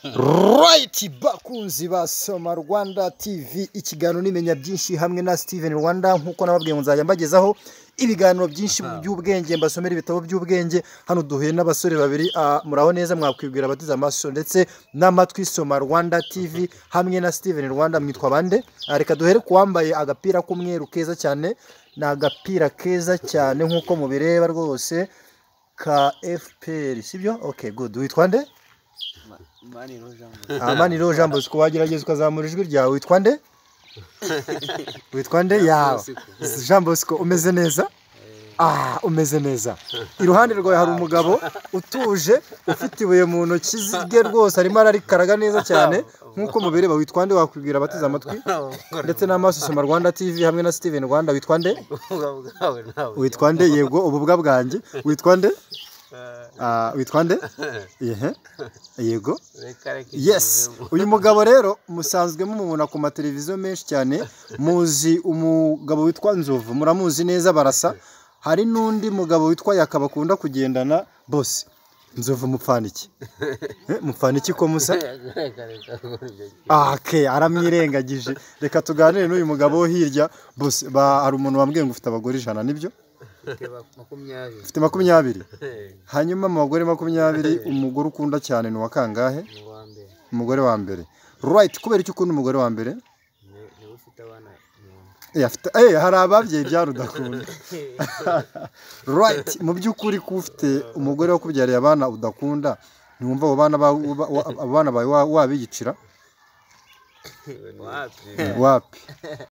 Right, bakunzi ba Soma Rwanda TV, ikiganiro nimenya byinshi hamwe na Steven Rwanda. Nkuko nababwiye ngo nzajya mbagezaho ibiganiro byinshi by'ubwenge, mbasomera ibitabo by'ubwenge. Hano duhuye n'abasore babiri, muraho neza, mwakwibwira abateze amaso ndetse n'amatwi Soma Rwanda TV hamwe na Steven Rwanda, mwitwa bande? Reka duhere ku wambaye agapira k'umweru keza cyane. Ni agapira keza cyane nkuko mubireba rwose, ka FPR, sibyo? Okay, good. Witwa nde? Maniro Jean Bosco. Wagerageza ukazamura ijwi ryawe. Witwa nde? Witwa nde? Yawe Jean Bosco, umeze neza? Umeze neza. Iruhande rwawe hari umugabo utuje ufite ibuye mu ntoki ze rwose, arimo ararikaraga neza cyane nkuko mubireba. Witwa nde? Wakwibwira abateze amatwi ndetse n'amaso Soma Rwanda TV hamwe na Steven Rwanda. Witwa nde? Witwa nde? Yego, ububwa bwanjye. Witwa nde? Witwa nde? Yego. Yes, uyu mugabo rero musanzwe mumubona ku mateleviziyo menshi cyane, muzi umugabo witwa Nzovu, muramuzi neza, barasa. Hari n'undi mugabo witwa Yaka bakunda kugendana. Bose Nzovu mupfana iki? Mupfana iki ko musa? Okay, aramwirengagije. Reka tuganire n'uyu mugabo wo hirya. Bose hari umuntu wambwiye ngo ufite abagore 100, nibyo? Ufite 20. Hanyuma mu bagore 20, umugore ukunda cyane ni uwa kangahe? Umugore wa mbere. Right, kubera icyo ukunda umugore wa mbere? Hari ababyeyi byarudakunda. Right, mu by'ukuri ko ufite umugore wakubyariye abana udakunda, ntiwumva abo bana bawe wabigicira? Wapi?